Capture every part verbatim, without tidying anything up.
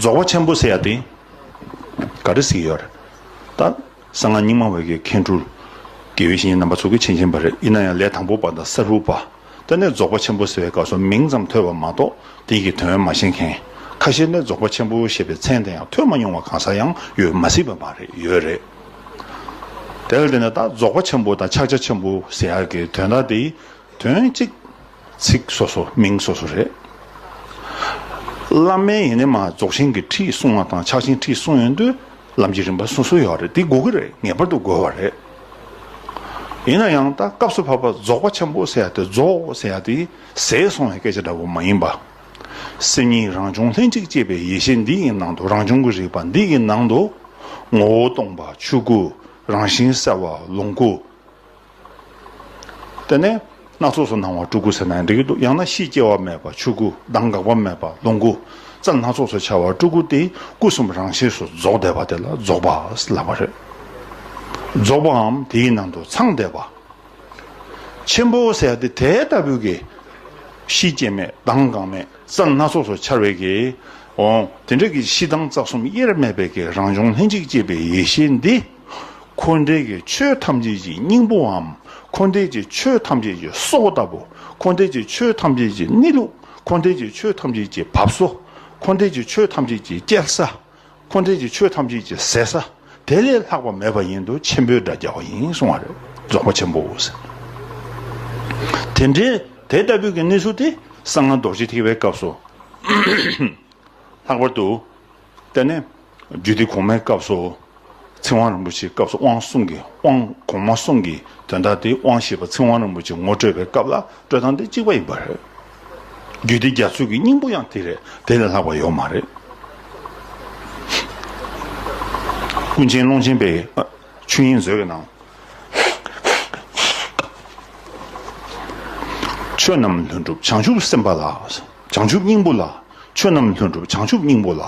རྫོགས་པ་ཆེན་པོ་ཟེར་ཡ་དེ་ག་རེ་ཟེར་གྱི་ཡོད་རེད། ད་གསང་སྔགས་རྙིང་མ་བའི་གི་མཁན་སྤྲུལ་དགེ་བའི་བཤེས་གཉེན་རྣམ་པ་ཚོ་གིས་མཁྱེན་མཁྱེན་པ་རེད། ཡིན་ན་ཡང་ལས་དང་པོ་པ་དང་ས་རུབ་པ། དེ་ནས་རྫོགས་པ་ཆེན་པོ་ཟེར་བའི་སྐབས་སུ་མིང་ཙམ་ཐོས་པ་མ་གཏོགས་དེ་གི་དོན་མ་ཤེས་མཁན། ཁ་ཤས་ནས་རྫོགས་པ་ཆེན་པོ་ཞེས་པའི་མཚན་དེ་ཡང་ཐོས་མ་མྱོང་བ་གང་ཟག་ཡང་ཡོད་མ་སྲིད་པ་མ་རེད། ཡོད་རེད། དེ་ལ་བརྟེན་ནས་ད་རྫོགས་པ་ཆེན་པོ་དང་ཕྱག་རྒྱ་ཆེན་པོ་ཟེར་ཡག་གི་དོན་དག་དེ་དོན་གཅིག་ཚིག་སོ་སོ་མིང་སོ་སོ་རེད། བླ་མའི་ཡིན་ནི་མ་རྫོགས་ཆེན་གྱི་ཁྲིད་གསུང་བ་དང་ཕྱག་ཆེན་ཁྲིད་གསུང་ཡོང་དུས་ལམ་གྱི་རིམ་པ་སོ་སོ་ཡོད་རེད། དེ་དགོས་ཀྱི་རེད། ངེས་པར་དུ་དགོས་པ་རེད། ཡིན་ན་ཡང་ད་སྐབས་སུ་བབ་པ་རྫོགས་པ་ཆེན་པོ་ཟེར་ཡ་དེ་རྫོགས་ཟེར་ཡ་དེ་ཟད་སོང་བའི་སྐད་ཆ་འདྲ་པོ་མ་ཡིན་པ། སེམས་ཉིད་རང་བྱུང་ལྷན་ཅིག་སྐྱེས་པའི་ཡེ་ཤེས་འདི་ཡི་ནང་དུ། རང་བྱུང་གི་རིག་པ་འདི་ཡི་ནང་དུ་ངོ་བོ་སྟོང་པ་ཆོས་སྐུ། རང་བཞིན་གསལ་བ་ལོངས་སྐུ། དེ་ནས་སྣ་ཚོགས་སུ་སྣང་བ་སྤྲུལ་སྐུ་ཟེར་ན་ཡང་འགྲིག་གི་འདུག་ཡང་ན་ཤེས་སྐྱེ་བ་མེད་པ་ཆོས་སྐུ། གདངས་འགག་པ་མེད་པ་ལོངས་སྐུ། རྩལ་སྣ་ཚོགས་སུ་འཆར་བ་སྤྲུལ་སྐུ་སྟེ་སྐུ་གསུམ་རང་གཤིས་སུ་རྫོགས་བསྡད་པ་དེ་ལ་རྫོགས་པ་ལབ་པ་རེད། རྫོགས་པའམ་དེའི་ནང་དུ་ཚང་བསྡད་པ། ཆེན་པོ་ཟེར་ཡ་དེ་དེ་ལྟ་བུའི་གི་ཤེས་སྐྱེ་མེད་གདངས་འགག་མེད་རྩལ་སྣ་ཚོགས་སུ་འཆར་བའི་གི་འོ་དེ་འདྲ་གི་གཞི་གདངས་རྩལ་གསུམ་དབྱེར་མེད་པའི་གི་རང་བྱུང་ལྷན་ཅིག་སྐྱེས་པའི་ཡེ་ཤེས་འདི། འཁོར་འདས་ཀྱི་ཆོས་ཐམས་ཅད་ཀྱི་སྙིང་པོའམ། འཁོར་འདས་ཀྱི་ཆོས་ཐམས་ཅད་ཀྱི་སྲོག་ལྟ་བུ། འཁོར་འདས་ཀྱི་ཆོས་ཐམས་ཅད་ཀྱི་གནས་ལུགས། འཁོར་འདས་ཀྱི་ཆོས་ཐམས་ཅད་ཀྱི་བབས་སོ། འཁོར་འདས་ཀྱི་ཆོས་ཐམས་ཅད་ཀྱི་སྐྱེལ་ས། འཁོར་འདས་ཀྱི་ཆོས་ཐམས་ཅད་ཀྱི་ཟད་ས། དེ་ལས་ལྷག་པ་མེད་པ་ཡིན་དུས་ཆེན་པོའི་སྒྲ་རྒྱག་པ་ཡིན་གསུང་བ་རེད། རྫོགས་པ་ཆེན་པོ་ཟེར། དེ་འདྲའི་དེ་ལྟ་བུའི་གི་གནས་ཚུལ་དེ་གསང་སྔགས་རྡོ་རྗེ་ཐེག་པའི་སྐབས་སུ། ལྷག་པར་དུ། དེ་ནས་རྒྱུད་སྡེ་གོང་མའི་སྐབས་སུ། ཚིག་དབང་རིན་པོ་ཆེའི་སྐབས་སུ་དབང་གསུམ་གྱི་དབང་གོང་མ་གསུམ་གྱི་དོན་དག་དེ་དབང་བཞི་པ་ཚིག་དབང་རིན་པོ་ཆེ་ངོ་སྤྲོད་པའི་སྐབས་ལ་སྤྲོད་སྟངས་དེ་གཅིག་པ་ཡིན་པ་རེད། རྒྱུད་སྡེ་རྒྱ་མཚོའི་གི་སྙིང་པོ་ཡང་དེ་རེད། དེ་ལས་ལྷག་པ་ཡོད་མ་རེད། ཀུན་མཁྱེན་ཀློང་ཆེན་པའི་ཆོས་དབྱིངས་མཛོད་ཀྱི་ནང་། ཆོས་རྣམས་ལྷུན་གྲུབ་བྱང་ཆུབ་སེམས་དཔའ་ལ། བྱང་ཆུབ་སྙིང་པོ་ལ། ཆོས་རྣམས་ལྷུན་གྲུབ་བྱང་ཆུབ་སྙིང་པོ་ལ།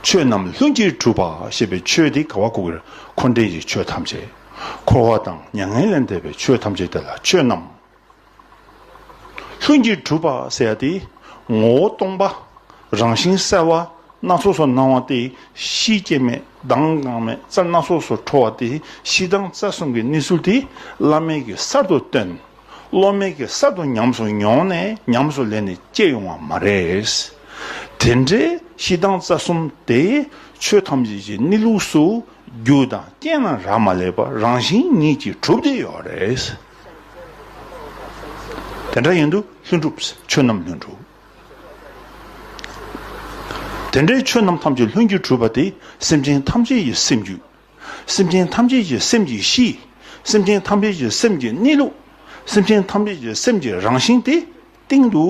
ཆོས་རྣམས་ལྷུན་གྱིས་གྲུབ་པ་ཞེས་པའི་ཆོས་དེ་ག་བ་གོ་གི་རེད། འཁོར་འདས་ཀྱི་ཆོས་ཐམས་ཅད། འཁོར་བ་དང་མྱ་ངན་ལས་འདས་པའི་ཆོས་ཐམས་ཅད་དེ་ལ་ཆོས་རྣམས་ལྷུན་གྱིས་གྲུབ་པ་ཟེར་ཡ་དེ་ངོ་བོ་སྟོང་པ། རང་བཞིན་གསལ་བ། སྣ་ཚོགས་སུ་སྣང་བ་སྟེ་ཤེས་སྐྱེ་མེད་གདངས་འགག་མེད་རྩལ་སྣ་ཚོགས་སུ་འཕྲོ་བ་སྟེ་གཞི་གདངས་རྩལ་གསུམ་གྱི་གནས་ཚུལ་དེ་བླ་མས་ཀྱིས་གསར་དུ་བཏོན། སློབ་མས་ཀྱིས་གསར་དུ་ཉམས་སུ་མྱོང་ནས་ཉམས་སུ་ལེན་ནས་སྐྱེ་ཡོང་བ་མ་རེད། དེ་འདྲའི་གཞི་གདངས་རྩལ་གསུམ་དེ་ཆོས་ཐམས་ཅད་ཀྱི་གནས་ལུགས་སུ་རྒྱུ་དང་རྐྱེན་ལ་རག་མ་ལས་པར་རང་བཞིན་ཉིད་ཀྱིས་གྲུབ་བསྡད་ཡོད་རེད། དེ་འདྲ་ཡིན་དུས་ལྷུན་གྲུབ། ཆོས་རྣམས་ལྷུན་གྲུབ། དེ་འདྲའི་ཆོས་རྣམས་ཐམས་ཅད་ལྷུན་གྱིས་གྲུབ་པ་དེ་སེམས་ཅན་ཐམས་ཅད་ཀྱི་སེམས་རྒྱུད། སེམས་ཅན་ཐམས་ཅད་ཀྱི་སེམས་ཀྱི་གཤིས། སེམས་ཅན་ཐམས་ཅད་ཀྱི་སེམས་ཀྱི་གནས་ལུགས། སེམས་ཅན་ཐམས་ཅད་ཀྱི་སེམས་ཀྱི་རང་བཞིན་དེ་སྟེང་དུ་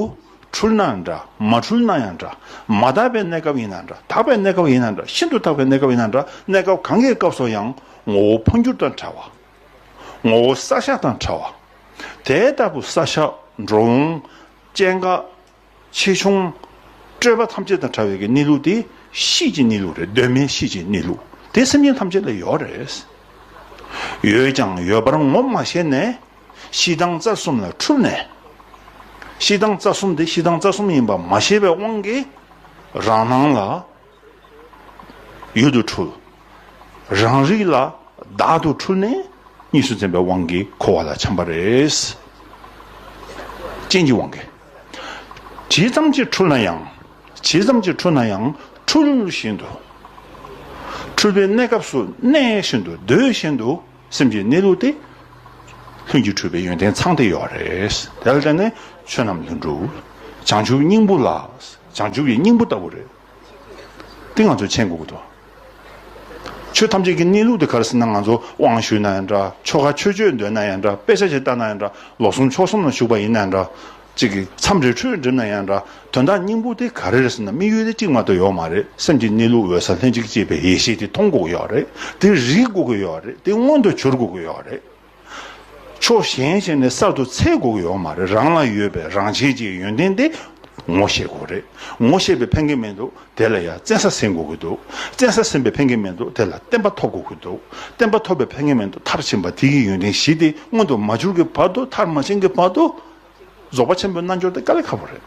འཁྲུལ་ན་འདྲ་མ་འཁྲུལ་ན་ཡང་འདྲ། མ་དག་པའི་གནས་སྐབས་ཡིན་ན་འདྲ་དག་པའི་གནས་སྐབས་ཡིན་ན་འདྲ་ཤིན་ཏུ་དག་པའི་གནས་སྐབས་ཡིན་ན་འདྲ་གནས་སྐབས་གང་གི་སྐབས་སུ་ཡང་ངོ་བོ་འཕོ་འགྱུར་དང་བྲལ་བ། ངོ་བོ་གསལ་ཤར་དང་བྲལ་བ། དེ་ལྟ་བུ་གསལ་ཤར་འགྲོ་འོང་སྐྱེ་འགག་ཆེ་ཆུང་སྤྲོས་པ་ཐམས་ཅད་དང་བྲལ་བའི་གི་གནས་ལུགས་དེ་གཤིས་ཀྱི་གནས་ལུགས་རེད། གདོད་མའི་གཤིས་ཀྱི་གནས་ལུགས་དེ་སེམས་ཅན་ཐམས་ཅད་ལ་ཡོད་རེད། ཡོད་ཀྱང་ཡོད་པར་ངོ་མ་ཤེས་ནས་གཞི་གདངས་རྩལ་གསུམ་ལ་འཁྲུལ་ནས། གཞི་གདངས་རྩལ་གསུམ་དེ་གཞི་གདངས་རྩལ་གསུམ་ཡིན་པ་མ་ཤེས་པའི་དབང་གིས་རང་སྣང་ལ་ཡུལ་དུ་འཁྲུལ། རང་རིག་ལ་བདག་ཏུ་འཁྲུལ་ནས་གཉིས་སུ་འཛིན་པའི་དབང་གིས་འཁོར་བ་ལ་འཁྱམས་པ་རེད། རྐྱེན་གྱི་དབང་གིས། ཇི་ཙམ་གྱིས་འཁྲུལ་ན་ཡང་། ཇི་ཙམ་གྱིས་འཁྲུལ་ན་ཡང་འཁྲུལ་བཞིན་དུ། འཁྲུལ་པའི་གནས་སྐབས་སུ་གནས་བཞིན་དུ་སྡོད་བཞིན་དུ་སེམས་ཀྱི་གནས་ལུགས་དེ། ལྷུན་གྱིས་གྲུབ་པའི་ཡོན་ཏན་ཚང་སྟེ་ཡོད་རེད། དེ་ལ་བརྟེན་ནས་ཆོས་རྣམས་ལྷུན་གྲུབ། བྱང་ཆུབ་སྙིང་པོ་ལ། བྱང་ཆུབ་ཀྱི་སྙིང་པོ་ལྟ་བུ་རེད། དེ་ང་ཚོས་མཁྱེན་དགོས་ཀྱི་འདུག་ཆོས་ཐམས་ཅད་ཀྱི་གནས་ལུགས་དེ་ག་རེ་ཟེར་ན་ང་ཚོ་དབང་ཞུས་ན་ཡང་འདྲ་ཆོ་ག་ཆོས་སྤྱོད་འདོན་ན་ཡང་འདྲ་དཔེ་ཆ་ཞིག་ལྟ་ན་ཡང་འདྲ་ལོ་གསུམ་ཕྱོགས་གསུམ་ལ་བཞུགས་པ་ཡིན་ན་ཡང་འདྲ་གཅིག་གི་མཚམས་རེ་འཁྲུལ་འགྲིམ་ན་ཡང་འདྲ་དོན་དག་སྙིང་པོ་དེ་ག་རེ་རེད་ཟེར་ན་དམིགས་ཡུལ་དེ་གཅིག་མ་གཏོགས་ཡོད་མ་རེད། སེམས་ཀྱི་གནས་ལུགས་འོད་གསལ་ལྷན་ཅིག་སྐྱེས་པའི་ཡེ་ཤེས་དེ་མཐོང་དགོས་ཀྱི་ཡོད་རེད། དེ་རིག་དགོས་ཀྱི་ཡོད་རེད། དེ་མངོན་དུ་གྱུར་དགོས་ཀྱི་ཡོད་རེད། ཕྱོགས་གཞན་ཞིག་ནས་གསར་དུ་འཚོལ་དགོས་ཀྱི་ཡོད་མ་རེད། རང་ལ་ཡོད་པའི་རང་ཆས་ཀྱི་ཡོན་ཏན་དེ་ངོ་ཤེས་དགོས་རེད། ངོ་ཤེས་པའི་ཕན་གྱི་མི་འདུག་དེ་ལ་ཡང་བཙན་ས་ཟིན་དགོས་ཀྱི་འདུག་བཙན་ས་ཟིན་པའི་ཕན་གྱི་མི་འདུག་དེ་ལ་བརྟན་པ་ཐོབ་དགོས་ཀྱི་འདུག་བརྟན་པ་ཐོབ་པའི་ཕན་གྱི་མི་འདུག་མཐར་ཕྱིན་པ་དེ་གི་ཡོན་ཏན་བཞི་དེ་མངོན་དུ་མ་གྱུར་གྱི་བར་དུ་མཐར་མ་ཕྱིན་གྱི་བར་དུ། རྫོགས་པ་ཆེན་པོའི་རྣལ་འབྱོར་དེ་དཀའ་ལས་ཁག་པོ་རེད།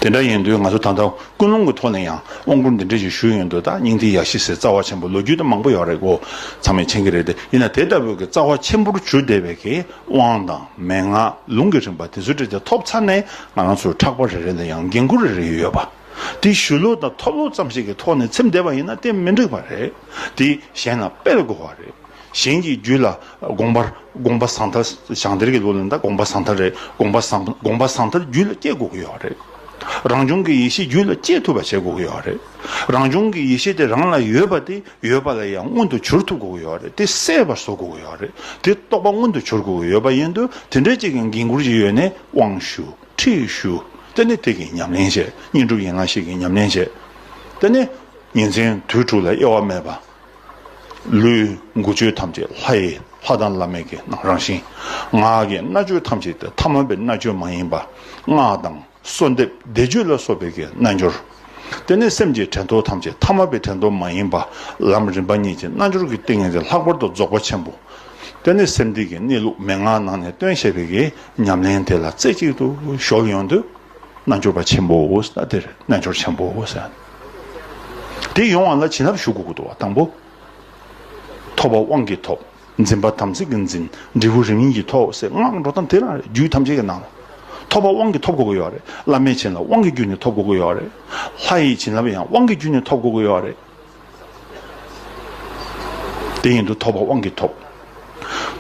དེ་འདྲ་ཡིན་དུས་ང་ཚོ་ད་ལྟ་ཀུན་སློང་གི་ཐོག་ནས་ཡང་དབང་བསྐུར་འདི་འདྲ་ཞིག་ཞུས་ཡོང་དུས། ད་སྙིང་ཐིག་ཡ་བཞི་ཟེར་རྩ་བ་ཆེན་པོ་ལོ་རྒྱུས་དེ་མང་པོ་ཡོད་རེད་གོ། ཚང་མས་མཁྱེན་གྱི་རེད་དེ། ཡིན་ན་དེ་ལྟ་བུའི་གི་རྩ་བ་ཆེན་པོར་གྱུར་བསྡད་པའི་གི་དབང་དང་མན་ངག་ལུང་གི་རིམ་པ་དེ་ཚོ་འདྲ་དེ་ཐོབ་ཚར་ནས། ང་རང་ཚོའི་ཕྲག་པ་རེ་རེ་ལ་ཡང་འགན་ཁུར་རེ་རེ་ཡོད་པ། དེ་ཞུ་ལུགས་དང་ཐོབ་ལུགས་ཙམ་ཞིག་གི་ཐོག་ནས་ཚིམ་བསྡད་པ་ཡིན་ན་དེ་མི་འགྲིག་པ་རེད། དེ་གཞན་ལ་སྤེལ་དགོས་པ་རེད། གཞན་གྱི་རྒྱུད་ལ་དགོངས་པ། དགོངས་པ་བཟང་ཐལ། ཞང་དེར་གྱི་ལུགས་ལ་ད་དགོངས་པ་བཟང་ཐལ་རེད། དགོངས་པ་བཟང་། དགོངས་པ་བཟང་ཐལ་རྒྱུད་ལ་སྐྱེ་དགོས་ཀྱི་ཡོད་རེད། རང་བྱུང་གི་ཡེ་ཤེས་རྒྱུད་ལ་སྐྱེ་ཐུབ་པ་བྱེད་དགོས་ཀྱི་ཡོད་རེད། རང་བྱུང་གི་ཡེ་ཤེས་དེ་རང་ལ་ཡོད་པ་དེ་ཡོད་པ་ལ་ཡང་མངོན་དུ་གྱུར་ཐུབ་དགོས་ཀྱི་ཡོད་རེད། དེ་གསལ་བར་བཟོ་དགོས་ཀྱི་ཡོད་རེད། དེ་རྟོགས་པ་མངོན་དུ་གྱུར་དགོས་ཀྱི་ཡོད་པ་ཡིན་དུས། དེ་འདྲའི་ཅིག་གི་འགན་ཁུར་ཅིག་ཡོད་ནས་དབང་ཞུ། ཁྲིད་ཞུ། དེ་ནས་དེ་གི་ཉམས་ལེན་བྱེད། བསྙེན་སྒྲུབ་ཡན་ལག་བཞི་གི་ཉམས་ལེན་བྱེད། དེ་ནས་ཉིན་མཚན་དུས་དྲུག་ལ་དབྱེ་བ་མེད་པ། ལུས་འགུལ་སྤྱོད་ཐམས་ཅད་ལྷ་ཡི། ལྷ་དང་བླ་མེད་ཀྱི་རང་བཞིན། ངག་གི་སྨྲ་བརྗོད་ཐམས་ཅད་དེ་ཐ་མལ་པའི་སྨྲ་བརྗོད་མ་ཡིན་པ། སྔགས་དང་གསོལ་འདེབས་བཟླས་བརྗོད་ལ་སོགས་པའི་གི་རྣལ་འབྱོར། དེ་ནས་སེམས་ཀྱི་དྲན་རྟོག་ཐམས་ཅད་ཐ་མལ་པའི་དྲན་རྟོག་མ་ཡིན་པ། ལམ་རིམ་པ་གཉིས་ཀྱི་རྣལ་འབྱོར་གྱི་ཏིང་ངེ་འཛིན་ལྷག་པར་དུ་རྫོགས་པ་ཆེན་པོ། དེ་ནས་སེམས་སྡེ་གི་གནས་ལུགས་མན་ངག་ནང་ནས་སྟོན་བྱས་པའི་གི་ཉམས་ལེན་དེ་ལ་རྩེ་གཅིག་ཏུ་གཞོལ་ཡོང་དུས། རྣལ་འབྱོར་པ་ཆེན་པོ་ཟེར། དེར་རྣལ་འབྱོར་ཆེན་པོ་ཟེར། དེ་ཡོང་བ་ལ་བྱིན་རླབས་ཞུ་དགོས་ཀྱི་འདུག་བ། དང་པོ། ཐོབ་པ་དབང་གིས་ཐོབ། འཛིན་པ་དམ་ཚིག་གིས་འཛིན། འབྲས་བུ་རིམ་གཉིས་ཀྱིས་ཐོབ་ཟེར། སྔགས་འགྲོ་སྟངས་དེ་རང་རེད། རྒྱུད་ཐམས་ཅད་ཀྱི་ནང་ལ། ཐོབ་པ་དབང་གིས་ཐོབ་དགོས་ཀྱི་ཡོད་རེད། བླ་མས་བྱིན་རླབས་དབང་གི་བརྒྱུད་ནས་ཐོབ་དགོས་ཀྱི་ཡོད་རེད། ལྷ་ཡི་བྱིན་རླབས་ཡང་དབང་གི་བརྒྱུད་ནས་ཐོབ་དགོས་ཀྱི་ཡོད་རེད། དེ་ཡིན་དུས་ཐོབ་པ་དབང་གིས་ཐོབ།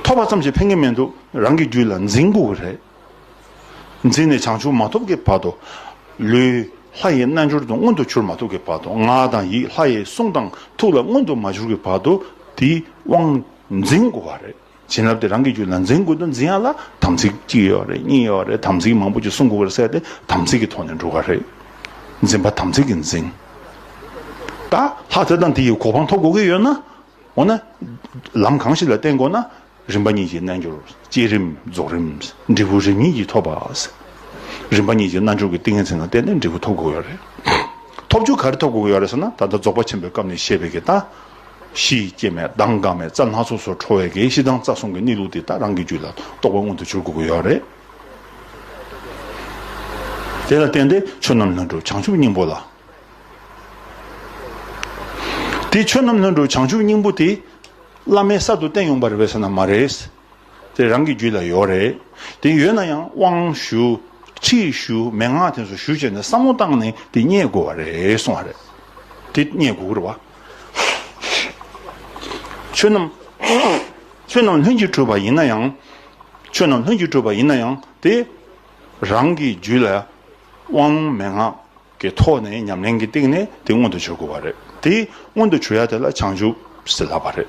ཐོབ་པ་ཙམ་གྱིས་ཕན་གྱི་མི་འདུག་རང་གི་རྒྱུད་ལ་འཛིན་དགོས་ཀྱི་རེད། འཛིན་ནས་བྱང་ཆུབ་མ་ཐོབ་ཀྱི་བར་དུ། ལུས་ལྷ་ཡི་རྣལ་འབྱོར་དུ་མངོན་དུ་གྱུར་མ་ཐུབ་ཀྱི་བར་དུ། ངག་དང་ཡིད་ལྷ་ཡི་གསུང་དང་ཐུགས་ལ་མངོན་དུ་མ་གྱུར་གྱི་བར་དུ། དེའི་དབང་འཛིན་དགོས་པ་རེད། བྱིན་རླབས་དེ་རང་གི་རྒྱུད་ལ་འཛིན་དགོས་དུས། འཛིན་ཡ་ལ་དམ་ཚིག་གཅིག་ཡོད་རེད། གཉིས་ཡོད་རེད། དམ་ཚིག་མང་པོ་ཅིག་བསྲུང་དགོས་རེད་ཟེར་ཏེ། དམ་ཚིག་གི་ཐོག་ནས་འགྲོ་གི་རེད། འཛིན་པ་དམ་ཚིག་གིས་འཛིན། ད་ལྷ་དེ་དང་དེ་ཡི་གོ་འཕང་ཐོབ་དགོས་ཀྱི་ཡོད་ན། འོ་ན། ལམ་གང་ཞིག་ལ་བརྟེན་དགོས་ན། རིམ་པ་གཉིས་ཀྱི་རྣལ་འབྱོར། བསྐྱེད་རིམ་རྫོགས་རིམ། འབྲས་བུ་རིམ་གཉིས་ཀྱིས་ཐོབ་པ། རིམ་པ་གཉིས་ཀྱི་རྣལ་འབྱོར་གྱི་ཏིང་ངེ་འཛིན་ལ་བརྟེན་ནས་འབྲས་བུ་ཐོབ་དགོས་ཡོད་རེད། ཐོབ་རྒྱུ་ག་རེ་ཐོབ་དགོས་ཀྱི་ཡོད་རེད་ཟེར་ན། ད་ལྟ་རྫོགས་པ་ཆེན་པོའི་སྐབས་ནས་བཤད་པའི་གི། ད་གཞི་སྐྱེ་མེད་གདངས་འགག་མེད་རྩ་སྣ་ཚོགས་སུ་འཕྲོ་བའི་གི་གཞི་གདངས་རྩ་གསུམ་གྱི་གནས་ལུགས་དེ་ད་རང་གི་རྒྱུད་ལ་རྟོགས་པ་མངོན་དུ་གྱུར་དགོས་ཀྱི་ཡོད་རེད། དེ་ལ་བརྟེན་ཏེ་ཆོས་རྣམས་ལྷུན་གྲུབ་བྱང་ཆུབ་སྙིང་པོ་ལ། དེ་ཆོས་རྣམས་ལྷུན་གྲུབ་བྱང་ཆུབ་སྙིང་པོ་དེ་བླ་མས་གསར་དུ་བསྟན་ཡོང་པ་རེད་པས་ཟེར་ན་མ་རེད། དེ་རང་གི་རྒྱུད་ལ་ཡོད་རེད། དེ་ཡོད་ན་ཡང་དབང་ཞུ། ཁྲིད་ཞུ། མན་ངག་དེ་ཚོ་ཞུ་བྱས་ནས་བསམ་བློ་བཏང་ནས་དེ་རྙེད་དགོས་པ་རེད་གསུངས་པ་རེད། དེ་རྙེད་དགོས་ཀྱི་རེད་བ། ཆོས་རྣམས། ཆོས་རྣམས་ལྷུན་གྱིས་གྲུབ་པ་ཡིན་ན་ཡང་། ཆོས་རྣམས་ལྷུན་གྱིས་གྲུབ་པ་ཡིན་ན་ཡང་དེ། རང་གི་རྒྱུད་ལ་དབང་མན་ངག་གི་ཐོག་ནས་ཉམས་ལེན་གྱི་སྟེང་ནས་དེ་མངོན་དུ་གྱུར་དགོས་པ་རེད། དེ་མངོན་དུ་གྱུར་ཡ་དེ་ལ་བྱང་ཆུབ་ཟེར་ལབ་པ་རེད།